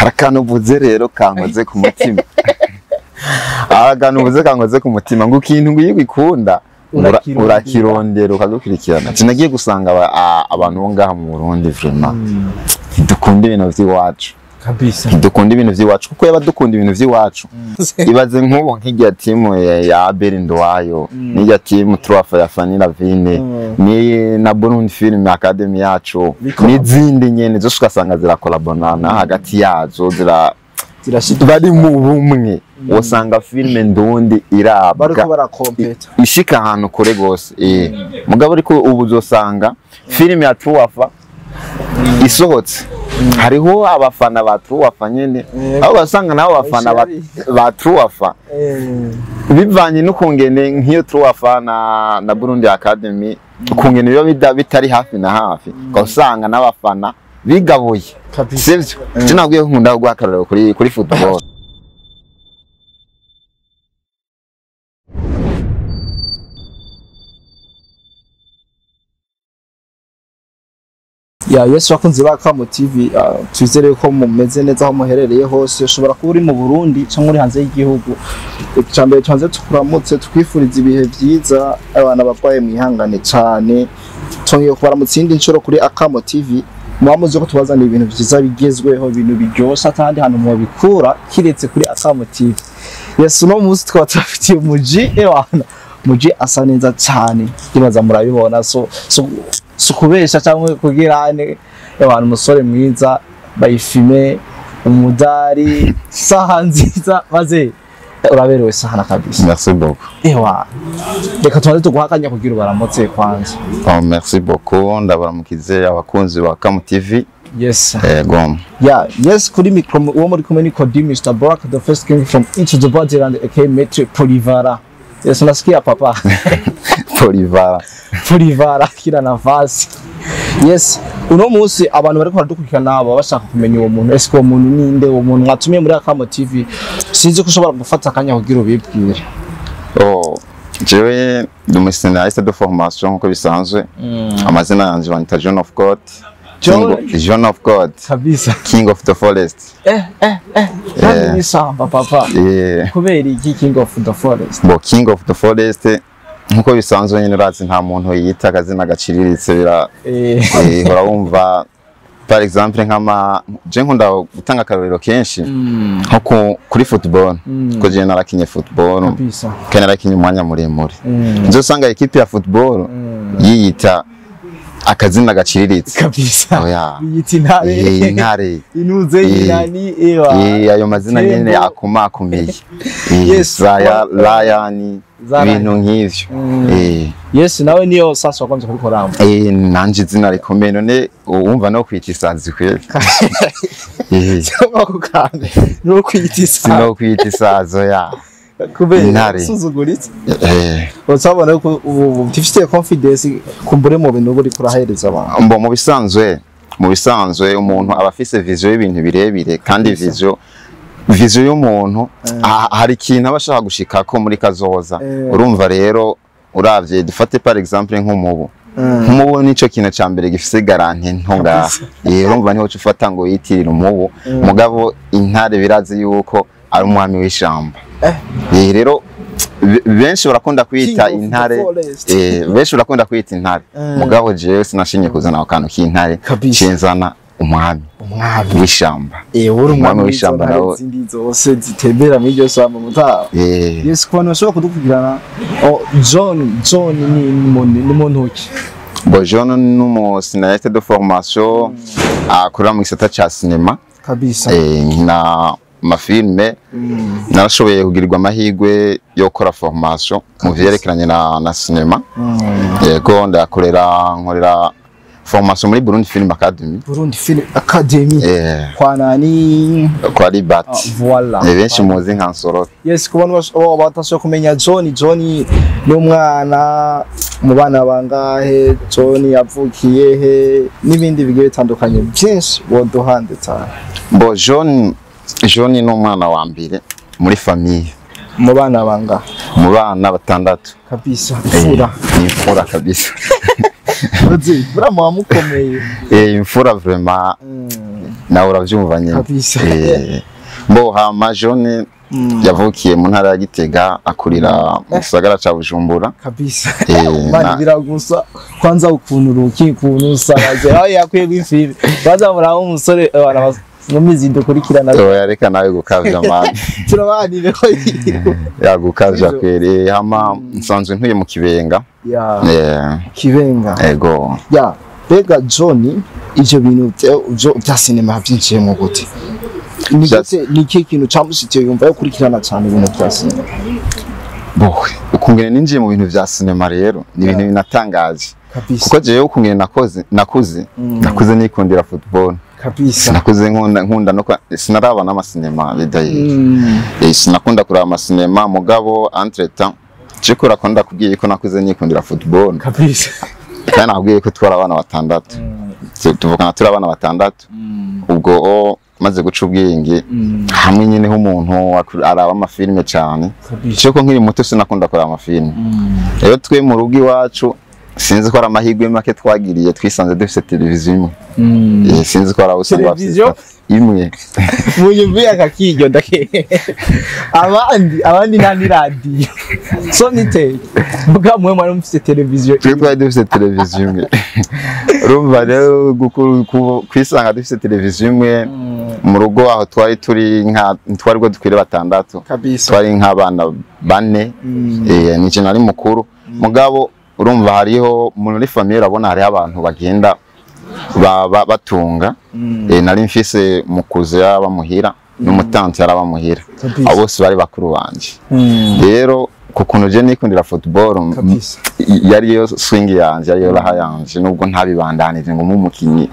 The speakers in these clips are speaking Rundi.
Hari uvuze rero kankoze ku mutima. Akantu uvuze kankoze ku mutima ngo ikintu ngo iyo ugikunda urakirondera ukagukurikirana. Sinagiye gusanga abantu bo ngaha mu Burundi vraiment ntidukunda ibintu vy'iwacu. Kabisa. Ntidukunda ibintu vy'iwacu kuko yaba dukunda ibintu vy'iwacu. Ibaze nk'ubu nk'irya timu ya Abel Nduwayo, n'irya timu Trois ya Fanny Lavine, ni na Burundi Film Academy yacu, n'izindi nyene zose ugasanga zirakolabonana hagati yazo bari mu bumwe. Usanga filme ndundi irabwa bariko barakompeta ishika ahantu kure gose. Mugabo ariko ubu uzosanga filme ya Truwafa isohotse hariho abafana ba Truwafa nyene, aho basanga nabo abafana ba Truwafa bivanye n'ukungene nk'iyo Truwafa na Burundi Academy ukungene biba bitari hafi na hafi, ugasanga n'abafana bigabuye. Sivyo? Sinabwiye nkunda guha akarorero kuri football. Ya Yesu bakunzi ba Kamo TV, twizere ko mumeze neza aho muherereye hose. Ushobora kuba uri mu Burundi cyangwa uri hanze y'igihugu. Icambere tubanze tukuramutse twifuriza ibihe byiza, abana barwaye mwihangane cyane. Twongeye kubaramutsa indi nshuro kuri Akamo TV. Mubamuzi ko tubazana ibintu byiza bigezweho, ibintu biryosha atandi hantu mubikura kiretse kuri Akamo TV. Yesu no munsi twaba tubafitiye umuji, ewana muji asa neza cyane, kibaza murabibona. So kubesha cyangwa kugira ane abantu umusore mwiza bayifime umudari saha nziza maze uraberewe sahana kabisa. Merci beaucoup. Ewa reka tubanze tuguhakanya kugira ubaramutse kwanza. Oh, merci beaucoup, ndabaramukize abakunzi ba Kamo TV. Yes. Ego. Yeah, yes, kuri micro uwo muri kumwe ni Kodi Mr. Black, the first king from into the body and aka Metro Polivara. Yes, unasikia papa. Polivara. Polivara kila nafasi. Yes, uno munsi abantu bariko baradukurikirana abo bashaka kumenya uwo muntu. Ese uwo muntu ninde? Uwo muntu mwatumiye muri Akamo TV. Sinzi ko ushobora gufata akanya kugira ubibwire. Oh, jewe ndi umu scénariste de formation nkuko bisanzwe. Amazina yanje banyita John of God. John of God. Kabisa. King of the forest. Nani samba papa. Kubera iki King of the forest? Bo King of the forest nkuko bisanzwe nyine urazi nta muntu yita akazina gaciriritse bira urabumva. Par exemple nk'ama je nkunda gutanga akarorero kenshi nko kuri football, ko je narakinye football kandi narakinye umwanya muremure. Nzosanga equipe ya football yiyita akazina gaciriritse kabisa. Oya yiyita intare, intare inuze inani ewa ayo mazina nyene akomakomeye. Yes, Zaya Lion ibintu nk'ivyo. Yes, nawe niyo sasa wakonze kubikoramo. Nanje izina rikomeye none wumva no kwita isazi kweli. Cyangwa kukande no kwita isazi. No kwita isazi ya. Kubera suzuguritse. Utsabona ko utifite confidence kumbure mu bintu buri kurahereza abantu. Mbo mu bisanzwe umuntu aba afise vision y'ibintu birebire kandi vision y'umuntu hari ikintu aba ashaka gushikako muri kazoza. Urumva rero uravye dufate par exemple nk'umubu. Nk'umubu nico kintu ca mbere gifise garantie nto ngaha. Urumva niho ufata ngo yitirira umubu, mugabo intare birazi yuko ari umwami w'ishamba. Rero benshi barakunda kwita intare, benshi barakunda kwita intare, mugabo jewe sinashinye kuzana akantu k'intare, cinzana umwami w'ishamba. Uri umwami w'ishamba nawo zindi zose zitembera muri iryo shamba mutaha. Yes, ku bantu bashobora kudukurikirana, John ni muntu ki? Bo John ni umu scénariste de formation akorera mu gisata ca cinema kabisa. Na mafilme narashoboye kugirirwa amahirwe yo gukora formation mu vyerekeranye na cinema. Yego ndakorera nkorera formation muri Burundi Film Academy. Burundi Film Academy. Kwa nani? Kwa Libat. Voilà. Benshi muzi nka Nsoro. Yes, ku bantu batashoboye kumenya John ni umwana mu bana bangahe, John yavukiye he n'ibindi bigiye bitandukanye byinshi woduhande cyane. Bo John ni umwana wa mbere muri famille. Mu bana bangahe? Mu bana batandatu. Kabisa. Imfura. Imfura kabisa. Uzi, bura mukomeye. Imfura vraiment. Nawe uravyumva nyene. Kabisa. Bo hama John yavukiye mu ntara ya Gitega, akurira mu gisagara ca Bujumbura. Kabisa. Mani biragusa kwanza ukuntu uruki ukuntu usaraze aho yakwiye gwifiri baza muraho umusore abana mumizi dukurikirana. Oya reka nawe gukavya mani. Turabanire ko yagukavya kweri. Hama nsanzwe ntuye mu Kibenga. Ya. Kibenga. Ego. Ya, bega John ivyo bintu bya cinema byinjiye mu gute? Ni iki kintu camushitiye yumva yo kurikirana cyane ibintu bya cinema? Bo, ukungene ninjiye mu bintu vya cinema rero ni ibintu binatangaje. Kuko jewe ukungene nakuze nikundira football. Kabisa. Nakuze nkunda no sinaraba n'amasinema bidaye. Sinakunda kuraba amasinema mugabo entre temps je kurakunda kubwiye ko nakuze nikundira football. Kabisa. Kandi nakubwiye ko twara abana batandatu. Tuvukana turi abana batandatu. Ubwo maze guca ubwenge hamwe nyine h'umuntu araba amafilme cyane. Cyo ko nkiri muto sinakunda kuraba amafilme. Rero twe mu rugo iwacu sinzi ko ari amahirwe make twagiriye twisanze dufite televiziyo imwe. Sinzi ko ari abo usanga bafite imwe. Munyumviye akakiryo ndake. Abandi nta ni radio. So nite. Mbuga mwe mwari mufite televiziyo. Twe twari dufite televiziyo imwe. Urumva rero kwisanga dufite televiziyo imwe mu rugo aho twari turi nka twari bwo dukwire batandatu. Twari nk'abana bane. Nije nari mukuru. Mugabo urumva hariho muri famille urabona hariho abantu bagenda batunga. Nari mfise mukuze yabamuhira n'umutanzi yarabamuhira. Abo bose bari bakuru banje. Rero kukuntu je nikundira football yari yo swing yanje yari yo raha yanje nubwo ntabibandanije ngo mumukinyi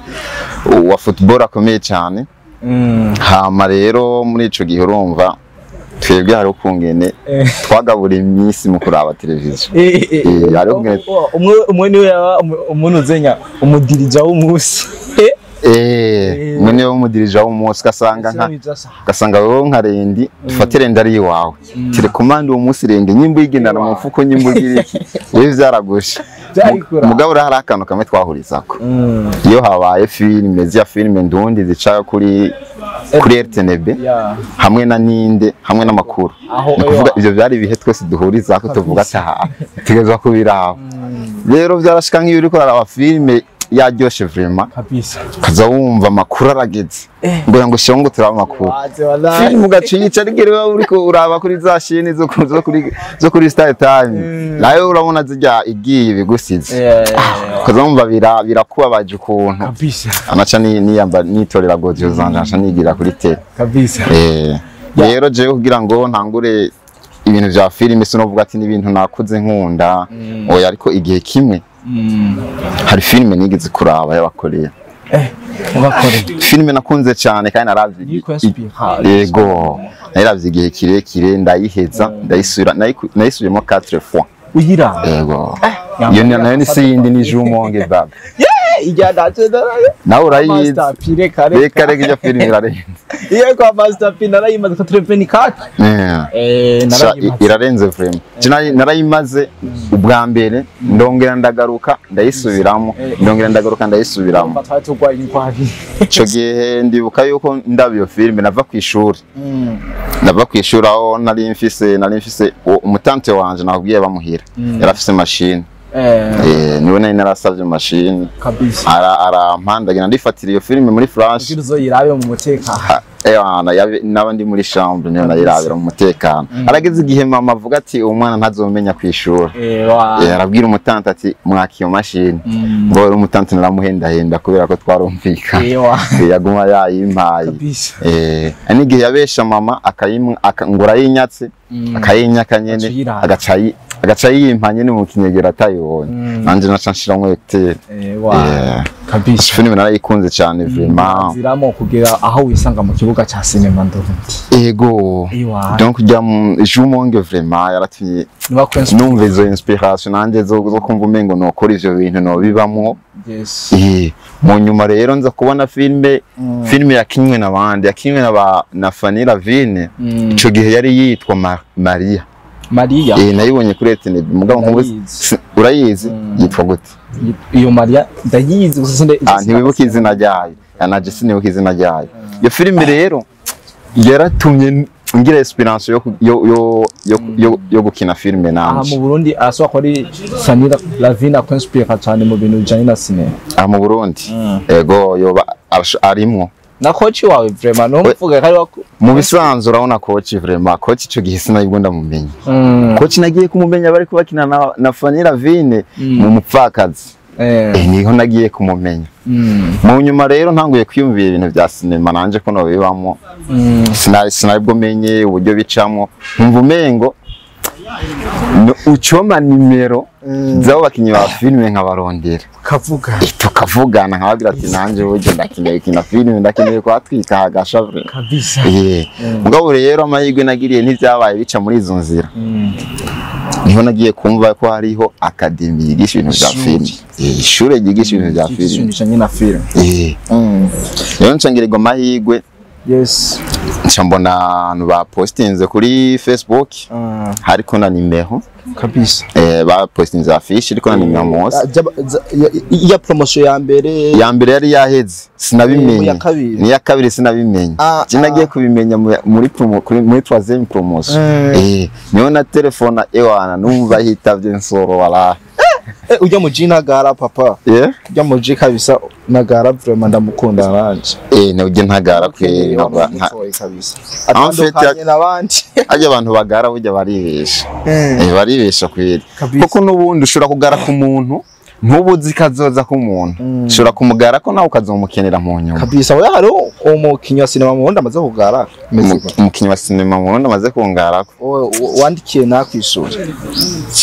wa football akomeye cyane. Hama rero muri ico gihe urumva twebwe hari ukungene twagabura iminsi mu kuraba televiziyo. Hari ukungene umwe niwe yaba umuntu uzenya umudirija w'umunsi. Umwe niwe umudirija w'umunsi kasanga nka gasanga wowe nka rendi dufatire ndari iwawe. Telekomande uwo munsi rende nyimbo yigendana mu mfuko nyimbo giriki. Wewe vyaragusha. Mugabo hari akantu kamwe twahurizako. Iyo habaye filime zya filime ndundi zica kuri RTNB hamwe na ninde hamwe n'amakuru. Kuvuga ivyo byari ibihe twese duhuriza ko tuvuga taha tegezwa kubiraho. Rero vyarashika nk'iyo uriko araba filime yaryoshe vraiment kabisa kaza wumva amakuru arageze ngo shongo turaba amakuru. Filime ugaciyica rigere uriko uraba kuri za shini zo kuri Star Time. Nayo urabona zijya igiye bigusize. Kaza wumva birakubabaje ukuntu. Kabisa. Anaca niyamba nitorera godio zanje aca nigira kuri tele. Kabisa. Rero jewe kugira ngo ntangure ibintu vya filime sinovuga ati n'ibintu nakuze nkunda. Oya ariko igihe kimwe hari filime nigeze kuraba y'abakoreya. Abakoreya. Filime nakunze cyane kandi naravye. Yego. Naravye igihe kirekire ndayiheza ndayisubira nayisubiyemo 4 fois. Uyira. Yego. Iyo nayo ni siyindi ni Jumonge baba. Ijya ndace nawe urayizi. Master P reka reka ijya filime irarenze. Iyo kwa Master P narayimaze 84. Narayimaze. Irarenze vraiment. Narayimaze ubwa mbere ndongera ndagaruka ndayisubiramo ndongera ndagaruka ndayisubiramo. Ico gihe ndibuka yuko ndaba iyo filime nava ku ishuri. Nava ku ishuri aho nari mfise umutante wanje nakubwiye bamuhira. Yarafise machine. Niwe nari narasavye machine kabisa arampanda ngenda ndifatira iyo filime muri flash kugira uzoyirabe mu mutekano. Naba ndi muri chambre niyo nayirabira mu mutekano. Arageze igihe mama avuga ati umwana ntazomenya kwishura. Arabwira umutante ati mwaka iyo machine. Ngo rero umutante naramuhendahenda kubera ko twarumvika. Yaguma yayimpaye. N'igihe yabesha mama akayimwa ayinyatse akayinyaka nyene agaca yimpa nyene mu kinyegera atayibonye. Nanje naca nshiramwo écouteur. Kabisa. Filime narayikunze cyane vraiment. Ziramo kugera aho wisanga mu kibuga ca cinema ndundi. Ego. Donc jya Jumonge vraiment yaratumye numva izo inspiration nanje zo kumva umengo nokora ivyo bintu no bibamwo. Yes. Mu nyuma rero nza kubona filime yakinwe nabandi yakinwe na Fanny Lavine. Ico gihe yari yitwa Maria. Maria. Nayibonye kuri RTNB mugabo nkubu Ndayizi. Urayizi? Yitwa gute? Iyo Maria ndayizi gusa sinde. Ntiwibuka izina ryayo? Naje sinibuka izina ryayo. Iyo filime rero yaratumye ngira experience yo yo yo yo, yo, yo gukina filime Aha nanje. mu Burundi aswa ko ari Fanny Lavine akwinspira cyane mu bintu bijanye na cinema. Aha mu Burundi, ego, yoba arimwo. Na coach wawe vraiment no mvuga ko ari wako. Mu bisanzwe urabona coach, vraiment coach ico gihe sinabwo ndamumenya. Coach nagiye kumumenya bari kubakina na Fanny Lavine mu Mupfakazi. Niho nagiye kumumenya. Mu nyuma rero ntanguye kwiyumvira ibintu bya sinema nanje ko nobibamo. Sinari bwo menye uburyo bicamwo, nkumva umengo ucoma nimero z'abo bakinyi ba filime nkabarondera. Kavuga. Tukavugana, nkababwira ati nanje buryo ndakeneye gukina filime, ndakeneye kuhatwika hagasha vraiment. Kabisa. Mugabo rero amahirwe nagiriye ntivyabaye bica muri izo nzira. Niho nagiye kumva ko hariho academy yigisha ibintu vya Ishuri. filime. Ishure ryigisha ibintu vya Ibintu filime. bijanye na filime. Rero nca ngirirwa amahirwe, nca mbona abantu bapostinze kuri Facebook hariko na nimero. Kabisa. Bapostinze affiche iriko na nimero munsi. Ya promotion ya mbere? Ya mbere yari yaheze, sinabimenye. Ya kabiri. Ni ya kabiri sinabimenye. Je nagiye kubimenya muri promo muri troisième promotion. Niho na telefona, ewana numva hitavye Nsoro wala. Ujya mu G ntagara papa. Ujya mu G kabisa nagara, vraiment ndamukunda nanje. Nabyo ntagara kweri, Kabisa. En fait, Atandukanye n'abandi. Ajya abantu bagara burya baribesha. Baribesha kweri. Kabisa. Kuko n'ubundi ushobora kugara ku muntu ntubuzi kazoza k'umuntu, ushobora kumugara ko nawe ukazomukenera mu nyuma. Kabisa, oya, hariho umukinnyi wa sinema mu Burundi amaze kugara. Umukinnyi wa sinema mu Burundi amaze kungarako? Wandikiye nakwishura?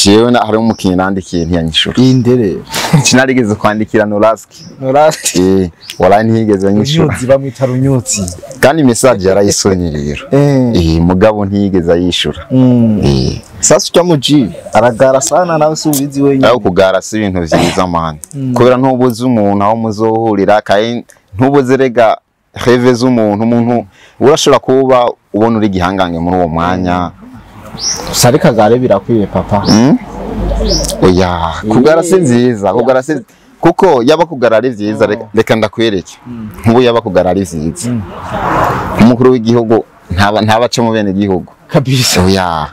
Jewe hari umukinnyi nandikiye ntiyanyishura. Inde? Sinarigeze kwandikira Noraski. Norasti. Walahi ntiyigeze anyishura. Runyutsi, bamwita Runyutsi. Kandi message yarayisonye rero. Mugabo ntiyigeze ayishura. Sasa ujya mu G aragara sana nawe si ubizi wenyine. Aho kugara si ibintu vyiza man, kubera ntubuze umuntu aho muzohurira, kandi ntubuze rega rêve z'umuntu. Umuntu urashobora kuba ubona uri igihangange muri uwo mwanya. Gusa ariko agare birakwiye papa. Oya, kugara si nziza, kugara si, kuko yaba kugara ari vyiza, reka ndakwereke, nkubu yaba kugara ari vyiza, umukuru w'igihugu ntaba aca mu bene gihugu. Kabisa. Oya,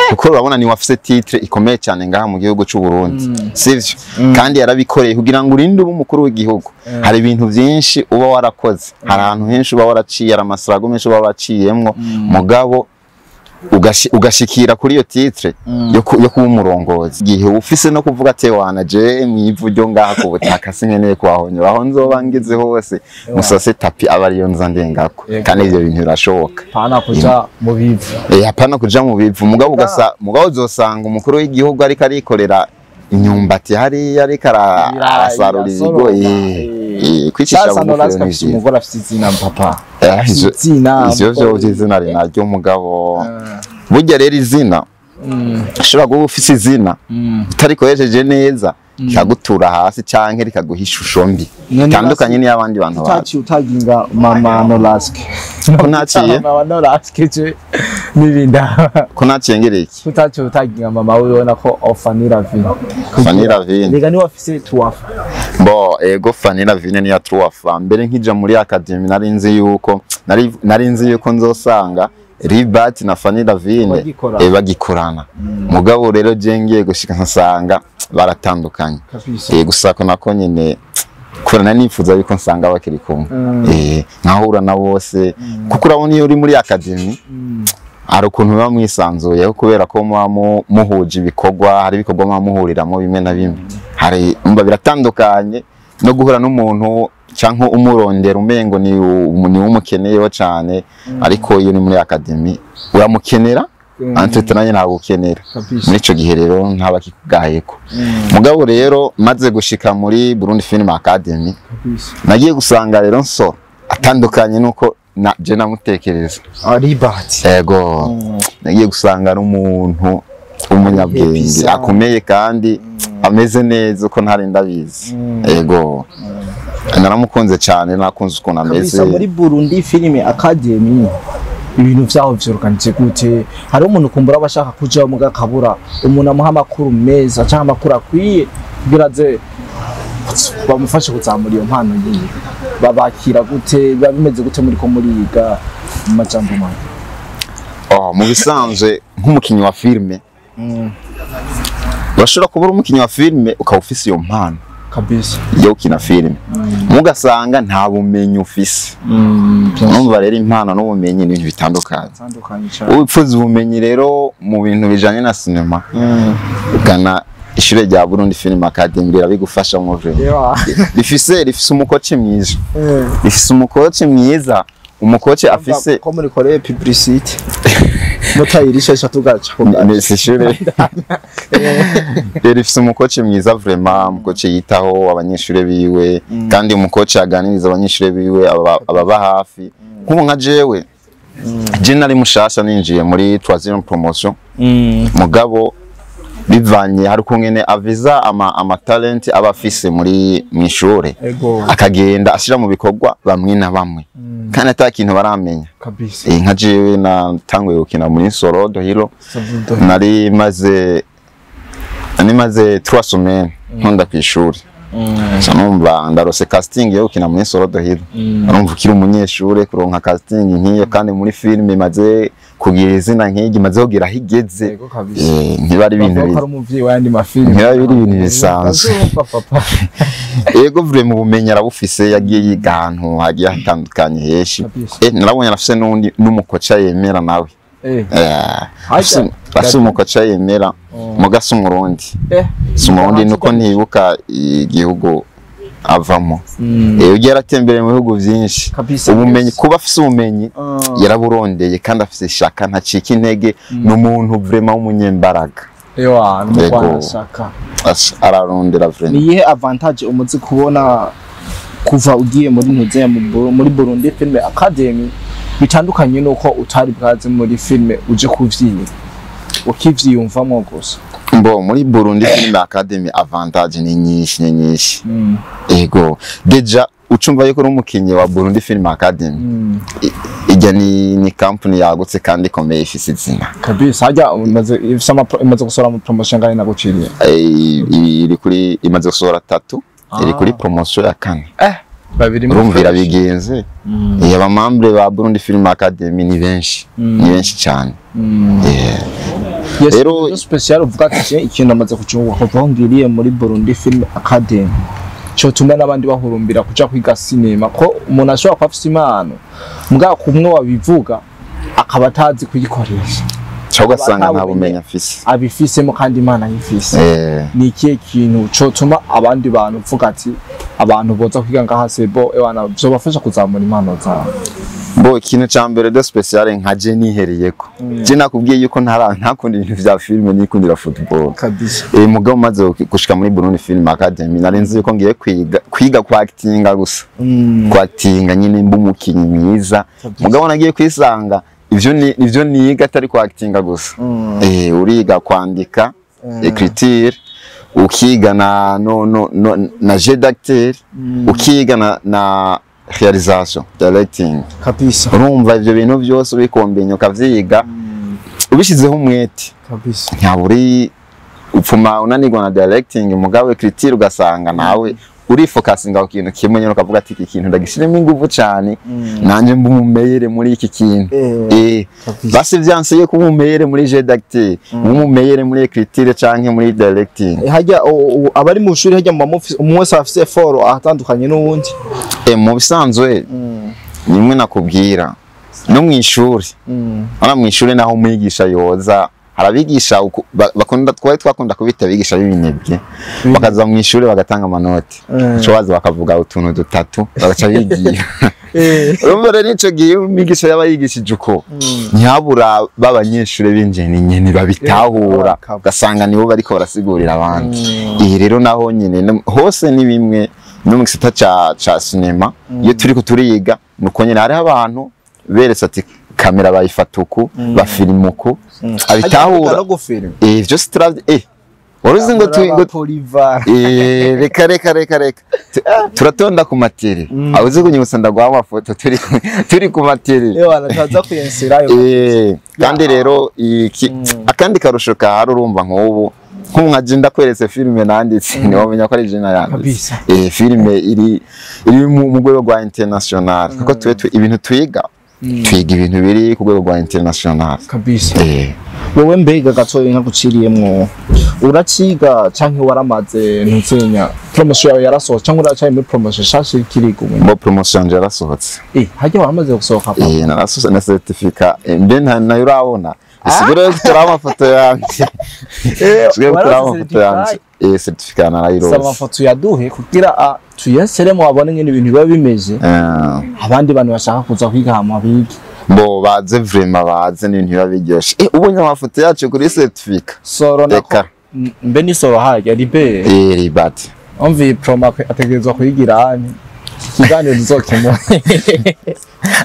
kuko urabona ni wafise titre ikomeye cyane ngaha mu gihugu c'u Burundi, sivyo? Kandi yarabikoreye kugira ngo urinde ube umukuru w'igihugu. Hari ibintu byinshi uba warakoze, hari ahantu henshi uba waraciye, hari amasarago menshi uba waraciyemwo, mugabo ugashikira kuri iyo titre yo kuba umurongozi, igihe ufise no kuvuga ati wana je mwivu ryo ngaha ku butaka sinkeneye kuhahonyora, aho nzoba ngeze hose musase tapis aba ariyo nza ndengako. Yego. Kandi ivyo bintu birashoboka. Pana kuja mu bivu. Hapana kuja mu bivu, mugabo ugasa mugabo uzosanga umukuru w'igihugu ariko arikorera imyumbati hariya, ariko Ibirayi, arasarura arasoroma, ibigo. Kwicisha Sasa bugufi Norasti rero ni afise vyiza. umugore afise izina papa. Ivyo Izina. ivyo vy'izina rinaryo umugabo, burya rero izina, ushobora kuba ufise izina utarikoresheje neza rikagutura hasi canke rikaguha ishusho mbi None itandukanye n'iy'abandi bantu bazi. Utaciye utaginga mama Noraski. Ko naciye? Mama Noraski je n'ibindi. Ko naciye ngira iki? Utaciye utaginga mama wiwe nako Fanny Lavine. Fanny Lavine. Rega niwe afise tuwafa. Bo ego, Fanny Lavine niya truwafa. Mbere nkija muri academy nari nzi yuko nzosanga Ribat na Fanny Lavine Bagikorana. Bagikorana. Mugabo rero je ngiye gushika nsanga baratandukanye. Kabisa. Gusa ko nako nyene kubera nari nifuza yuko nsanga bakiri kumwe, nkahura na bose, kuko urabona iyo uri muri academy hari ukuntu muba mwisanzuyeho, kubera ko muba muhuje ibikorwa, hari ibikorwa muba muhuriramo bimwe na bimwe, hari umva biratandukanye no guhura n'umuntu cyangwa umurondera umengo ni umukeneyeho cyane. Ariko iyo ni muri academy uramukenera, entre nanjye ntabwo ukenera. Kabisa. Muri ico gihe rero ntaba kikugayeko. Mugabo rero maze gushika muri Burundi Film Academy, Kabisa. nagiye gusanga rero Nsoro atandukanye nuko na je namutekereza. Ribat. Ego, nagiye gusanga ari umuntu w'umunyabwenge Happy sana. akomeye kandi ameze neza uko ntari ndabizi. Ego, naramukunze cyane, nakunze ukuntu ameze. Kabisa, muri Burundi Film Academy. Ibintu vyaho vyorganije gute? Hariho umuntu kumbura aba ashaka kujaho muga akabura umuntu amuha amakuru meza canke amakuru akwiye kugira aze bamufashe kuzamura iyo mpano yiwe. Babakira gute? Biba bimeze gute muriko muriga, mu majambo make? Oh, mu bisanzwe nk'umukinyi wa filime, urashobora kuba uri umukinyi wa filime ukaba ufise iyo mpano yo gukina filime, mugasanga nta bumenyi ufise. Urumva rero impano n'ubumenyi ni ibintu bitandukanye. Bitandukanye cane. Upfuza ubumenyi rero mu bintu bijanye na sinema, ugana ishure rya Burundi Film Academy, rirabigufasha mu vraiment. Rifise umukoci mwiza, rifise umukoci mwiza, umukoci afise Ko muri koreye publicité mutayirisha tugaca. Ni si ishure rero, rifise umukoci mwiza vraiment, umukoci yitaho abanyeshure biwe, kandi umukoci aganiriza abanyeshure biwe, ababa hafi. Nk'ubu nka jewe, je nari mushasha, ninjiye muri troisième promotion, mugabo bivanye hari ukungene aviza ama talent aba afise muri mwishure, akagenda ashira mu bikorwa bamwe na bamwe kandi ata kintu baramenya. Nka jewe natanguye gukina muri Nsoro do Hero, nari maze 3 semaines nkunda kwishuri. Nca numva ndarose casting yo gukina muri Nsoro do Hero. Urumva ukiri umunyeshure kuronka casting nk'iyo, kandi muri film imaze kugira izina nk'iryo, imaze kugira aho igeze, Ego kabisa. Ntiba ari ibintu Bavuga ko ari umuvyeyi w'ayandi mafilime. Ntiba biri ibintu bisanzwe. Azumva papa. Ego, vraiment ubumenyi arabufise, yagiye yiga ahantu hagiye hatandukanye henshi. Narabonye arafise n'undi n'umukoca yemera nawe. Afise umukoca yemera, muga si umurundi. Si umurundi, nuko ntibuka igihugu avamo. Ugiye aratembereye mu bihugu vyinshi. Ubumenyi, kuba afise ubumenyi, yaraburondeye, kandi afise ishaka, ntacika intege, ni umuntu vraiment w'umunyembaraga. Ewa, Yego. n'umugwanashaka. Ararondera Ni vraiment. iyihe avantage umaze kubona kuva ugiye muri ntuzeya muri Burundi Film Academy, bitandukanye nuko utari bwaze muri filme uje kuvyiga ukivyiyumvamo gusa? Mbo muri Burundi Film Academy avantage ni nyinshi, ni nyinshi. Ego, déjà ucumva yuko uri umukinyi wa Burundi Film Academy, ijya ni company yagutse kandi ikomeye, ifise izina. Kabisa, hajya umaze ifise imaze gusohora ama promotion ngane naguciriye? Iri kuri, imaze gusohora tatu, iri kuri promotion ya kane. Babiri. Urumva irabigenze. Abamembre ba Burundi Film Academy ni benshi, ni benshi cyane. Yes, Rero- special uvuga ati: "Je, ikintu amaze kucunga kuva aho ngiriye muri Burundi Film Academy cotuma n'abandi bahurumbira kuja kwiga sinema", ko umuntu ashobora kuba afise impano, mbwa kumwe wabivuga akaba atazi kuyikoresha. Cyangwa ugasanga nta Atabumenyi. bumenyi afise. Abifisemo kandi imana ayifise. Ni ikihe kintu cotuma abandi bantu uvuga ati abantu boza kwiga ngaha sebo ewana vyobafasha kuzamura impano zabo? Bo ikintu ca mbere de special, nka je nihereyeko, je nakubwiye yuko ntakunda ibintu vya filime, nikundira football. Mugabo maze gushika muri Burundi Film Academy, nari nzi yuko ngiye kwiga kwa actinga gusa, kwa actinga nyine mba umukinyi mwiza. Mugabo nagiye kwisanga ivyo niga atari kwa actinga gusa. Uriga kwandika, écriture, ukiga na no no, no na jeu d'acteur, ukiga na réalisation, directing. Urumva ivyo bintu byose ubikombenya, ukavyiga ubishizeho umwete, ntaburi upfuma unanirwa na directing, mugabo écriture ugasanga nawe urifocusinga ku kintu kimwe nyine, ukavuga ati iki kintu ndagishiremo ingufu cyane, nanje mba umumeyere muri iki kintu. Basi vyanse yo kuba umumeyere muri jeu d'acteur, umumeyere muri écriture canke muri directing. Hajya abari mu shuri hajya mu umwe wese afise effort ahatandukanye n'uwundi? Mu bisanzwe nimwe nakubwira, no mw'ishuri, hano mw'ishuri naho umwigisha yoza, harabigisha bakunda, twari twakunda kubita abigisha b'ibinebwe, bakaza mu ishuri bagatanga amanoti, ico baza bakavuga utuntu dutatu bagaca bigira. Urumva rero ico gihe umwigisha yaba yigishije uko, ntihabura b'abanyeshuri b'injeni nyene babitahura, ugasanga nibo bariko barasigurira abandi. Iyi rero naho nyene hose ni bimwe, no mu gisata ca sinema iyo turiko turiga nuko nyene, hariho abantu beretse ati kamera bayifata uku, bafilima uku, abitahura. No gufilma. Vyose turavye. Waruzi ngo Polivara. Reka reka reka reka, turatonda ku materi. Aho uzi kunyibutsa, ndaguha amafoto turi ku materi. Ewa, nataza kuyenserayo. Kandi rero iki akandi karusho kahari, urumva nk'ubu nk'ubu ndakweretse filime nanditse, ntiwamenya ko ari je nayanditse. Kabisa. Filime iri mu rwego rwa international, kuko twe ibintu twiga ibintu biri ku rwego rwa international. Kabisa. Wowe mbega gatoya nkaguciriyemwo, uraciga canke waramaze ntuzenya promotion yawe yarasohotse, canke uracari muri promotion shasha ikiriga ubu? Bo, promotion yanje yarasohotse. Harya waramaze gusohoka, papa? Narasohotse na certificat. Mbe nayo urabona, isigure ko turi amafoto yanje. Isigure ko turi Warose amafoto yanje. Certificat saba narayironse. Amafoto yaduhe kugira tuyenseremo, babone ngene ibintu biba bimeze. Abandi bantu bashaka kuza kwiga hama bige. Bo baze vraiment, baze, n'ibintu biba biryoshe. Ubonye amafoto yacu kuri certificat. Soro nako. Reka. Mbe ni soro harya ribe? Ribat. Umva, promo ategerezwa kuyigira hano, ikiganiro tuzokemuha.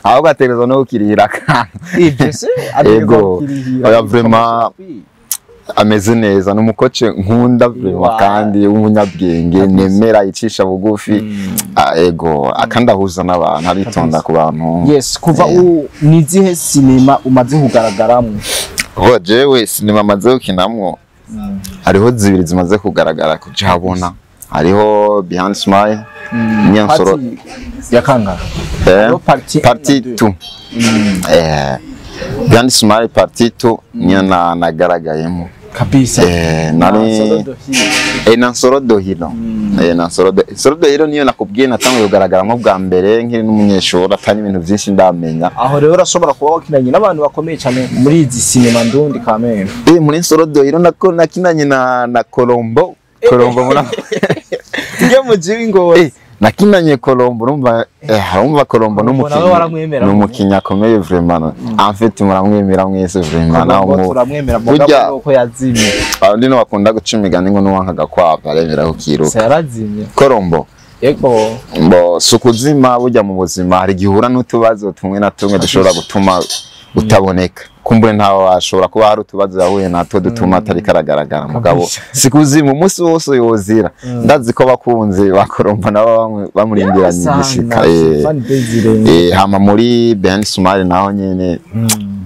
Ahubwo ategerezwa no kukirihira akantu. Ivyo se ategerezwa Ego. kukirihira. Oya, vraiment, ameze neza, ni umukoce nkunda vraiment, kandi w'umunyabwenge nemera, yicisha bugufi. Ego, akandi ahuza n'abantu, aritonda ku bantu. Yes, kuva u nizihe sinema umaze kugaragaramwo? Ho jewe sinema maze gukinamwo, hariho zibiri zimaze kugaragara kujahabona. Hariho Behind Smile niyo nsoro. Partie ya kangahe? Hariho partie Partie 1 na 2. 2. Behind Smile partie 2 niyo nagaragayemo. Kabisa. Nari Soro do Hero. Na Nsoro do Hero. Na Nsoro do Hero niyo nakubwiye natanguye kugaragaramo bwa mbere nkiri n'umunyeshuri, atari ibintu byinshi ndamenya. Aho rero urashobora kuba wakinanye n'abantu bakomeye cyane muri izi sinema ndundi kamere. Muri Nsoro do Hero nako nakinanye na Colombo. Colombo mura Tujye mu jiwi ngo nakinanye Colombo, urumva, urumva Colombo Colombo n'umukinnyi nawe waramwemera? N'umukinnyi akomeye vraiment. En fait muramwemera mwese vraiment naho Colombo turamwemera, mugabo nuko yazimye. Abandi no bakunda guca imigani ngo nuwanka gakwavu aremera kukiruka. Se yarazimye? Colombo? Yego. Mbo si ukuzima, burya mu buzima hari igihe uhura n'utubazo tumwe na tumwe dushobora gutuma utaboneka. Kumbure ntawe washobora kuba hari utubazo yahuye natwo dutuma atari karagaragara, mugabo si kuzima, umunsi wose yozira. Ndazi ko abakunzi ba Colombo nabo bamurindiranye igishika. Fan base irenze. Hama muri Ben Sumari naho nyene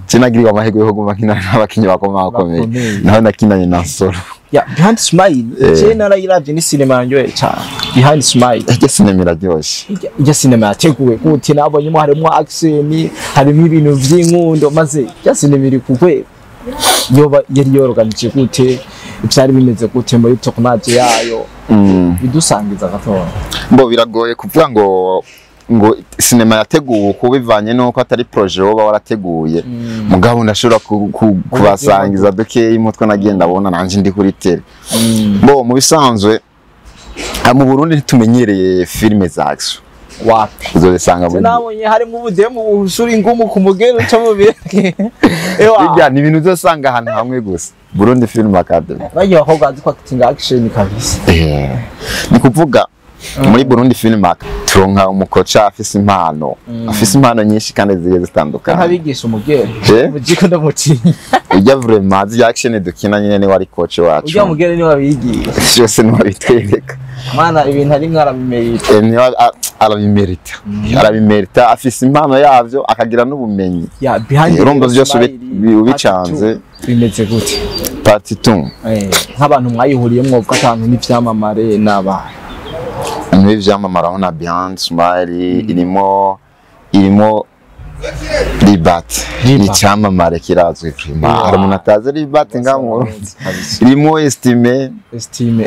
sinagiriwe amahirwe yo kuguma nkina n'abakinyi bakomakomeye. Bakomeye. Naho nakinanye na Solo. Ya Behind Smile, je narayiravye, ni sinema yanyoye cyane Behind Smile. Iryo sinema iraryoshe. Irya sinema yateguwe gute? Nabonyemo harimo action, harimo ibintu vy'inkundo, maze irya sinema iri ku rwego. Yoba yari yoroganije gute? Byari bimeze gute muri tournage yayo? Bidusangiza gatoya. Bo, biragoye kuvuga ngo sinema yateguwe uko, bivanye n'uko atari projet woba warateguye, mugabo ndashobora kubasangiza dukeyi mutwe nagenda abona nanje ndi kuri tele. Bo, mu bisanzwe mu Burundi ntitumenyereye filime za action. Wapi. Uzozisanga muri Sinabonye harimo ubudemu bushura ingumu ku mugeni uca mu bireke. Ewa. Bijya ni ibintu uzosanga ahantu hamwe gusa, Burundi Film Academy. Bagiye bakobwa bazi kwactinga action kabisa. Ni kuvuga muri Burundi Film Academy turonka umukoca afise impano nyinshi kandi zigiye zitandukanye. Nk'abigisha umugeni. Mujiko ndamutinya. Ujya vraiment zya action dukina nyine ni wari coach wacu. Ujya mugeni niwe abigisha. Byose niwe abitwereka. Mana, ibintu ari mwarabimerita. Niwe arabimerita, afise impano yavyo akagira n'ubumenyi. Ya Behind Urumva byose Smile, ubicanze. part 2 bimeze gute? Part 2? Nk'abantu mwayihuriyemo mwovuga akantu n'ivyamamare n'abantu. Muri vyamamara aho na Behind Smile irimo Libat. Libat. Ni icyamamare kirazwi vraiment. Hari umuntu atazi Libat ngaha mu Burundi? Irimo Estime. Estime.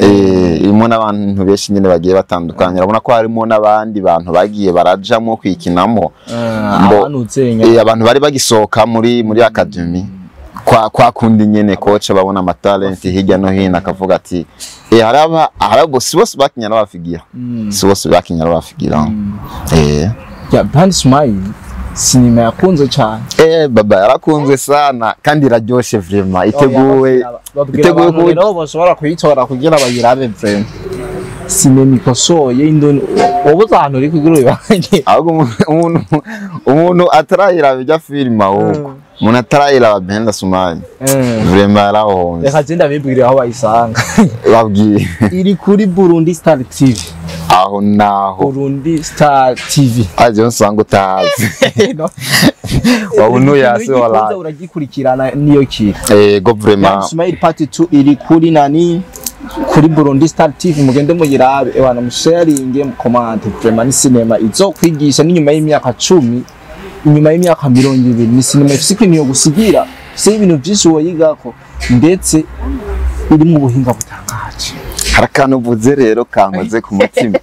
Irimo n'abantu benshi nyine bagiye batandukanye. Urabona ko harimo n'abandi bantu bagiye barajamo kwikinamo. Abantu uzenya. Abantu bari bagisohoka muri academy, kwa kundi nyene coach babona amatalenti hirya no hino akavuga ati haraba si bose bakinya n'abafigira, si bose bakinya n'abafigira. Ya Behind Smile sinema yakunzwe cyane. Baba, yarakunzwe sana kandi iraryoshe vraiment, iteguwe babwira iteguwe abantu rero bashobora kuyitora kugira bayirabe, vraiment sinema ikosoye indoni wowe uzi ahantu uri kugira ubibange. Ahubwo umuntu atarayiraba ijya filime, ahubwo Umuntu atarayiraba Benda Sumari, vraiment yarahomvye. Reka je ndabibwire aho bayisanga. Babwiye. Iri kuri Burundi Star TV. Aho naho. Burundi Star TV. Aje nsanga utazi. No. Wabona uyase wala. Uragikurikirana niyo kiri. Ego vraiment. Ismail Part 2 iri kuri nani, kuri Burundi Star TV, mugende muyirabe, ebana musharinge, mukomante. Vraiment ni cinema izokwigisha n'inyuma y'imyaka 10, inyuma y'imyaka 20. Ni cinema ifise ikintu yo gusigira, ifise ibintu byinshi woyigako, ndetse iri mu buhinga butangaje. Hari akantu uvuze rero kankoze ku mutima.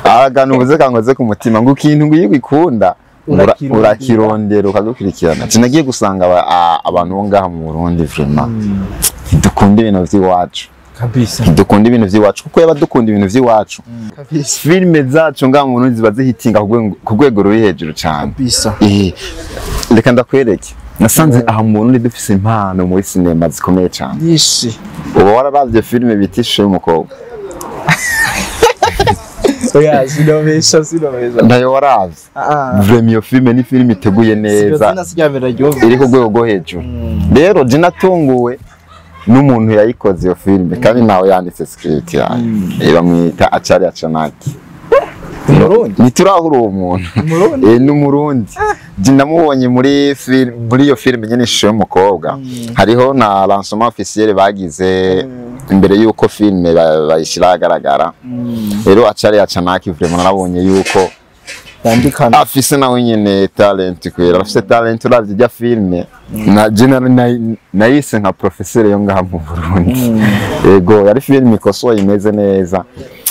Hari akantu uvuze kankoze ku mutima, ngo ikintu ngo iyo ugikunda Urakirondera. Urakirondera ukagukurikirana. Sinagiye gusanga abantu bo ngaha mu Burundi vraiment ntidukunda ibintu vy'iwacu. Kabisa. Ntidukunda ibintu vy'iwacu, kuko yaba dukunda ibintu vy'iwacu, Kabisa. filime zacu ngaha mu Burundi ziba zihitinga ku rwego ruri hejuru cane. Kabisa. Reka ndakwereke, nasanze aha mu Burundi dufise impano muri sinema zikomeye cane. Nyinshi. Uba wararavye filime bita Ishusho y'umukobwa? Oya, sinomesha, sinomesha. Ntayo waravye? Ah. Vraiment iyo filime ni filime iteguye neza, Sino siryamira ryumva. iri ku rwego rwo hejuru. Rero je natunguwe n'umuntu yayikoze iyo filime, kandi nawe yanditse script yayo. Bamwita Acari Acanaki. Umurundi. Ntiturahura uwo muntu. Umurundi. Ni umurundi. Je namubonye muri film, muri iyo filime nyene Ishusho y'umukobwa. Hariho na lancement officiel bagize imbere yuko filime bayishira ahagaragara. Rero Acari Acanaki vraiment narabonye yuko Yandikana. Afise nawe nyene talent, kwera afise talent. Uravye irya filime, na je nayise nka professeur yo ngaha mu Burundi. Ego, yari filime ikosoye, imeze neza,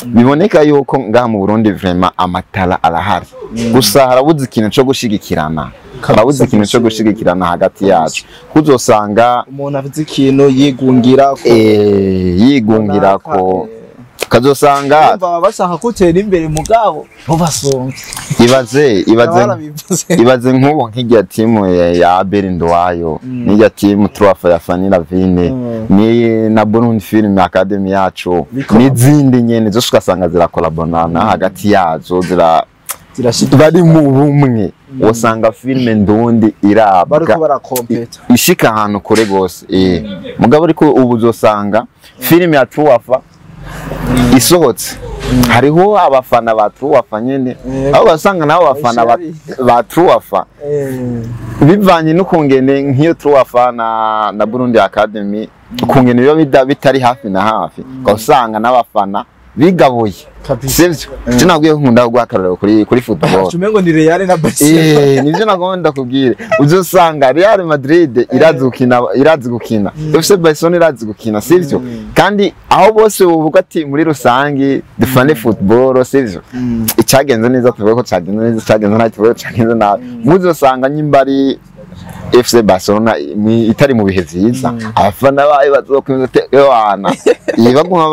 biboneka yuko ngaha mu Burundi vraiment amatara arahari, gusa harabuze ikintu co gushigikirana, harabuze ikintu co gushigikirana hagati yacu, kuzosanga umuntu afite ikintu yigungira ko yigungira ko kazosanga baba bashaka gutera imbere mugabo ntubasonge. Ibaze, ibaze. Barabivuze. Ibaze nk'ubu nk'irya timu ya Abel Nduwayo, n'irya timu Truafa ya Fanny Lavine, ni na Burundi Film Academy yacu, Bikora. n'izindi nyene zose, ugasanga zirakolabonana hagati yazo, zira zirashika bari mu bumwe, usanga filime ndundi irabwa bariko barakompeta. Ishika ahantu kure gose. Mugabo ariko ubu uzosanga filime ya Truafa isohotse, hariho abafana ba Truafa nyene, aho basanga nabo abafana ba Truafa, bivanye n'ukungene nk'iyo Truafa na Burundi Academy, ukungene biba bitari hafi na hafi, ukaba n'abafana bigabuye. Kabisa. Sivyo? Je nabwiye ko nkunda guha akarorero kuri football. Umengo ni Real na Barcelona. Nivyo nagomba ndakubwire. Uzosanga Real Madrid irazi gukina, irazi gukina. FC Barcelona irazi gukina, sivyo? Kandi aho bose uvuga ati muri rusangi dufane football, sivyo? Icagenze neza tuvuge ko cagenze neza, icagenze nabi tuvuge ko cagenze nabi. Muzosanga nyimba ari FC Barcelona itari mu bihe vyiza, abafana bayo bazokwemeza ati ewana, baguma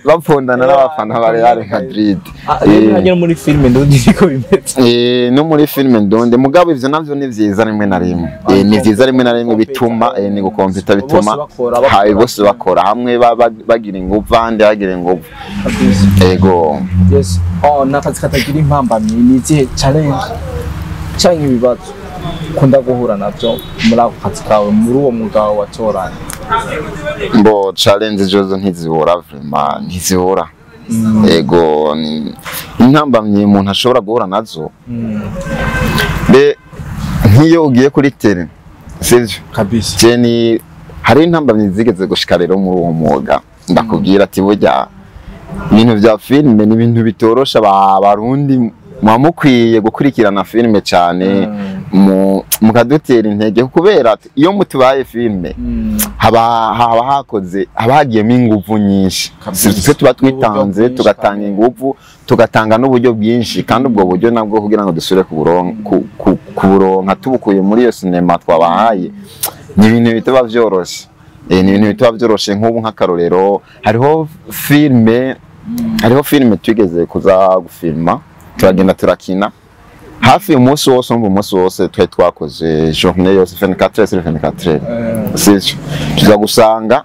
bapfundana n'abafana ba Real Madrid. Rero hagera muri filime ndundi niko bimeze. No muri filime ndundi, mugabo ivyo navyo ni vyiza rimwe na rimwe. Ni vyiza rimwe na rimwe, bituma ni gukompita, bituma Bose bakora, bakora. Hayi, bose bakora hamwe, bagira inguvu, abandi bagira inguvu. Kabisa. Ego. Yes, oh, nakazi katagira impambamyi, ni izihe challenge canke ibibazo ukunda guhura navyo muri ako kazi kawe, muri uwo mwuga wawe watoranye? Mbo challenge jozo ntizibura, vraiment ntizibura. Ego, ni intambamyi umuntu ashobora guhura nazo, be nk'iyo ugiye kuri terrain, sivyo? Kabisa. Je ni hari intambamyi zigeze gushika rero muri uwo mwuga, ndakubwira ati burya ibintu vya filime ni ibintu bitorosha. Barundi muba mukwiye gukurikirana filime cyane, mukadutera intege, kubera ati iyo mutubaye filime haba hakoze, haba hagiyemo inguvu nyinshi. Kabisa. Twe tuba twitanze, N'uburyo bwinshi. Tugatanga inguvu, tugatanga n'uburyo bwinshi, kandi ubwo buryo nabwo kugira ngo dusubire kuburonka tubukuye muri iyo sinema twabahaye, ni ibintu bitaba vyoroshe. Ni ibintu bitaba vyoroshe. Nk'ubu nk'akarorero, hariho filime twigeze kuza gufilma, turagenda turakina hafi umunsi wose. Umva, umunsi wose twari twakoze, journée yose, 24 sur 24, sivyo? Tuza gusanga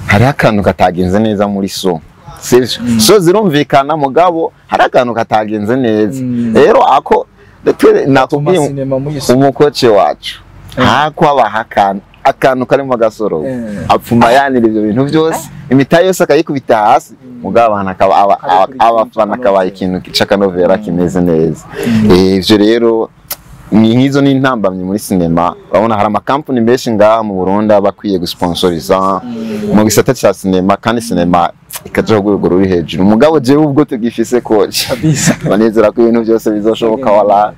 hariho akantu katagenze neza muri so, sivyo? So zirumvikana, mugabo hari akantu katagenze neza. Rero ako nakubwiye Sinema muyise umukoce wacu Hako abaha akantu karimo agasoro, apfuma yanira ivyo bintu byose, imitahe yose akayikubita hasi, mugabo abantu akaba abafana akabaha ikintu c'akanovera kimeze neza. Ivyo rero ni nk'izo ni intambamyi muri sinema. Urabona hari amakampani menshi ngaha mu Burundi aba akwiye gusponsoriza mu gisata ca sinema, kandi sinema ikaja ku rwego ruri hejuru. Mugabo jewe ubwo tugifise coach, banezera ko ibintu byose bizoshoboka wala.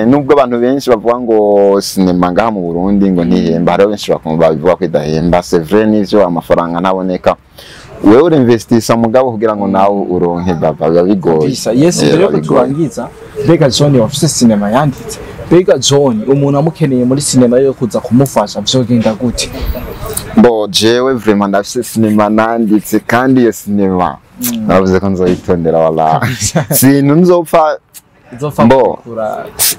Nubwo abantu benshi bavuga ngo sinema ngaha mu Burundi ngo ntihemba, hariho benshi bakumva babivuga ko idahemba. C'est vrai, nivyo, amafaranga ntaboneka. Wewe urinvestisa mugabo kugira ngo nawe uronke, baba biba bigoye. Yes, mbere yuko turangiza, mbega John wafise sinema yanditse, mbega John umuntu amukeneye muri sinema yo kuza kumufasha vyogenda gute? Bo jewe vraiment ndafise sinema nanditse, kandi iyo sinema naravuze ko nzoyitondera wala, sintu nzopfa Bo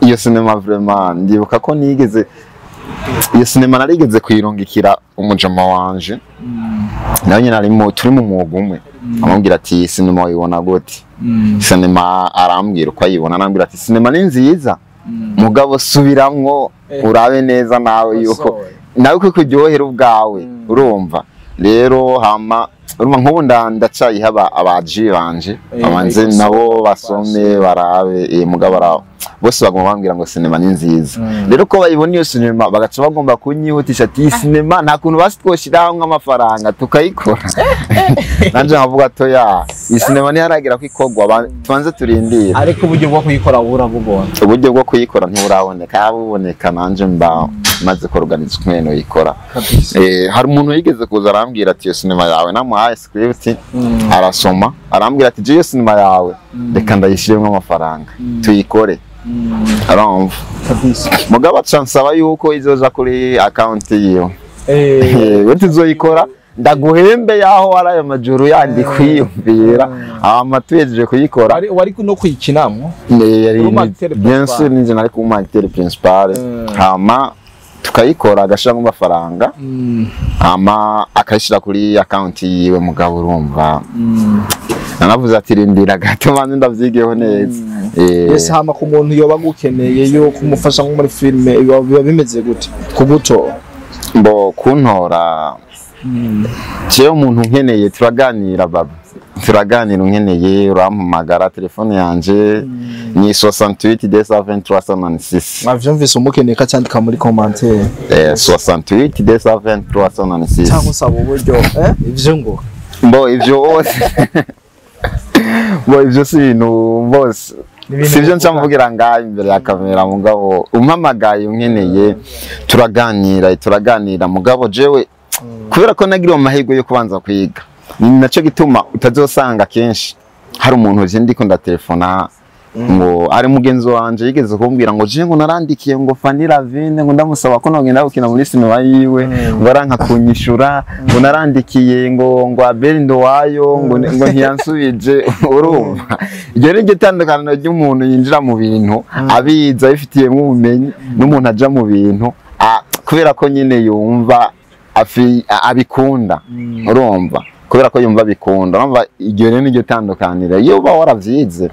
iyo sinema vraiment ndibuka ko nigeze iyo sinema narigeze kuyirungikira umujama wanje, nawe nyine arimo, turi mu mwuga umwe, amubwira ati sinema wayibona gute? Sinema arambwira uko ayibona, arambwira ati sinema ni nziza, mugabo subiramwo urabe neza nawe yuko nawe ko kuryohera ubwawe. Urumva rero hama urumva nk'ubu ndacayiha abaji banje abanze nabo basome barabe, mugabo bose bagomba bambwira ngo sinema ni nziza. Rero ko bayibona iyo sinema bagaca bagomba kunyihutisha ati sinema nta kuntu basi twoshiraho nk'amafaranga tukayikora. Nanje nkavuga toya, iyi sinema ntiharagira ko ikorwa, tubanze turindire. Ariko uburyo bwo kuyikora burabubona? Uburyo bwo kuyikora ntiburaboneka, buboneka nanje mba maze kuorganiza ukuntu yikora. Hari umuntu yigeze kuza arambwira ati iyo sinema yawe, namuhaye script arasoma, arambwira ati je iyo sinema yawe reka ndayishiremo amafaranga tuyikore. Arumva mugabo acansaba yuko izoza kuri account yiwe, we tuzoyikora ndaguhembe yaho ari ayo majuru yandi kwiyumvira hama tuyejeje kuyikora. Wari no kuyikinamwo? Bien sûr, ninje nari kuma acteur principal, hama tukayikora agashiramo amafaranga, hama akayishira kuri account yiwe. Mugabo urumva nanavuze ati rindira gato manze ndavyigeho neza. Yes, hama ku muntu yoba gukeneye yo kumufasha nko muri filme biba bimeze gute kugutora? Mbo kuntora jewe umuntu nkeneye turaganira baba, turaganira, unkeneye urampamagara, telefone yanje ni 68 223 96. Mwavyumvise, umukeneye ko acyandika muri commentaire. 68 223 96. Cyangwa usaba uburyo ivyo ngo mbo ivyo bose mbo ivyo si ibintu bose sivyo nca mvugira ngaha imbere ya kamera. Mugabo umpamagaye unkeneye turaganira, turaganira. Mugabo jewe kubera ko nagiriwe amahirwe yo kubanza kwiga, ni naco gituma utazosanga kenshi hari umuntu je ndiko ndatelefona ngo ari mugenzi wanje yigeze kumbwira ngo je ngo narandikiye ngo Fanny Lavine ngo ndamusaba ko nogenda gukina muri sinema yiwe, ngo aranka kunyishura, ngo narandikiye ngo Abel Ndowayo ngo ntiyansubije. Urumva iryo ni iryo tandukaniro ry'umuntu yinjira mu bintu abiza abifitiyemo ubumenyi n'umuntu aja mu bintu kubera ko nyine yumva abikunda. Urumva kubera ko yumva abikunda, urumva iryo rero niryo tandukaniro. Iyo uba waravyize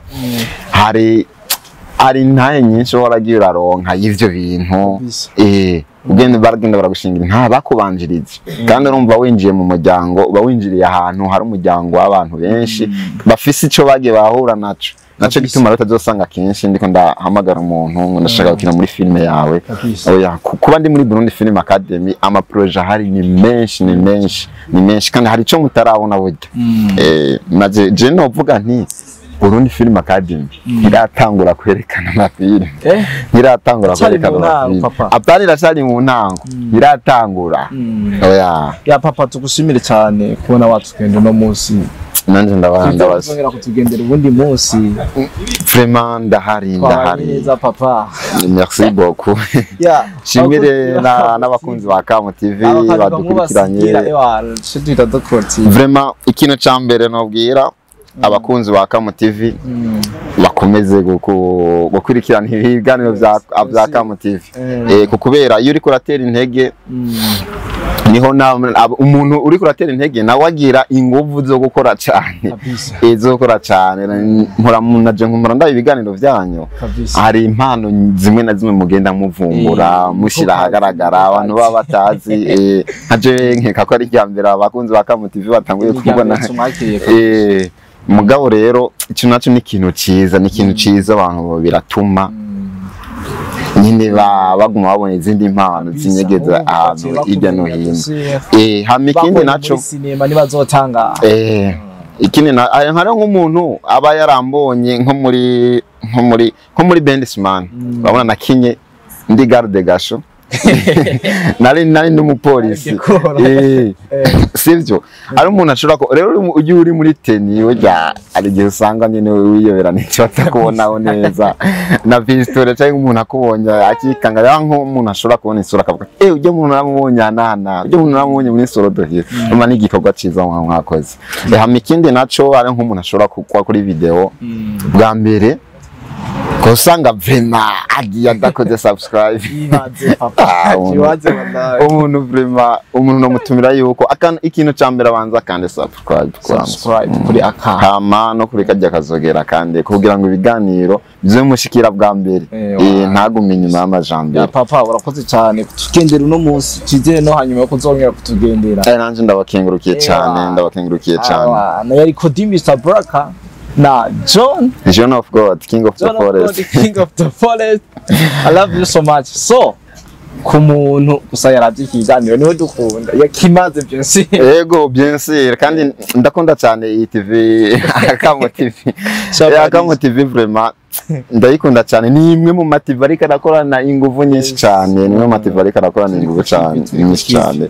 hari intahe nyinshi waragiye uraronka y'ivyo bintu, ugenda baragenda baragushingira nta bakubanjiriza. Kandi urumva winjiye mu muryango, uba winjiriye ahantu hari umuryango w'abantu benshi bafise ico bagiye bahura naco. Naco gituma rero utazosanga kenshi ndiko ndahamagara umuntu ngo ndashaka gukina muri filme yawe. Oya, kuba ndi muri Burundi Film Academy, ama projet ahari ni menshi, ni menshi, ni menshi, kandi hari ico mutarabona burya. Maze je novuga nti Burundi Film Academy iratangura kwerekana amafilme, iratangura kwerekana amafilme, apari iracari mu ntango, iratangura. Oya ya papa, tugushimire cyane kubona watugenda uno munsi. Nanje ndabaza tuzongera kutugendera ubundi munsi. Vraiment ndahari, ndahari neza papa. Merci beaucoup. Shimire n'abakunzi ba Kamo TV badukurikiranye. Vraiment ikintu ca mbere nobwira abakunzi ba Kamo TV, bakomeze gukurikirana ibiganiro bya Kamo TV, kubera iyo uriko uratera intege Niho umuntu uri kuratera intege nawe agira inguvu zo gukora cyane. Zo gukora cyane. Mpora naje nkora ndaba ibiganiro byanyu. Hari impano zimwe na zimwe mugenda muvumbura, mushyira ahagaragara abantu baba batazi. Nka jewe nkeka ko ari irya mbere abakunzi ba Kamo TV batanguye kubona. Mugabo rero ico naco ni ikintu ciza, ni ikintu ciza. Abantu biratuma nyine baguma babona izindi mpano zinyegeza ahantu hirya no hino. Hama ikindi naco, sinema nibazotanga. Ikindi na aya nkari nk'umuntu aba yarambonye nko muri Bendisman, urabona nakinye ndi garde gasho, nari n'umupolisi. Igikora. Sivyo? Ari umuntu ashobora ko rero ujya uri muri tenue, burya hari igihe usanga nyine wiyobera n'icyo atakubonaho neza na pistolet, cyangwa umuntu akubonye akikanga, ya nk'umuntu ashobora kubona isura akavuga: "Eh, ujya muntu namubonye anana, ujya muntu namubonye muri soro dohira." Urumva ni igikorwa ciza mwakoze. Hama ikindi naco, ari nk'umuntu ashobora kugwa kuri video bwa mbere, ko usanga vraiment agiye adakoze subscribe. Ibaze, papa. Ah, ibaze wallahi. Umuntu vraiment, umuntu nomutumira yuko ikintu ca mbere abanza kandi subscribe kwanza. Subscribe kuri aka Hama no kuri kajya kazogera kandi kugira ngo ibiganiro bizomushikira bwa mbere. Ntagume inyuma y'amajambere. Ya papa, urakoze cyane kutugendera uno munsi. Twizere no hanyuma yo kuzongera kutugendera. Nanje ndabakengurukiye cyane, ndabakengurukiye cyane. Awa, na yari Kodi Mr. Braka na John. John of God, King of the John of God, Forest. The King of the Forest. I love you so much. So ku muntu gusa yaravye ikiganiro, niwe dukunda yakimaze byose. Ego, bien sûr. Kandi ndakunda cyane iyi TV, Akamo TV. Akamo TV vraiment ndayikunda cyane. Ni imwe mu ma TV ariko arakorana inguvu nyinshi cyane, ni imwe mu ma TV ariko arakorana inguvu cyane nyinshi cyane.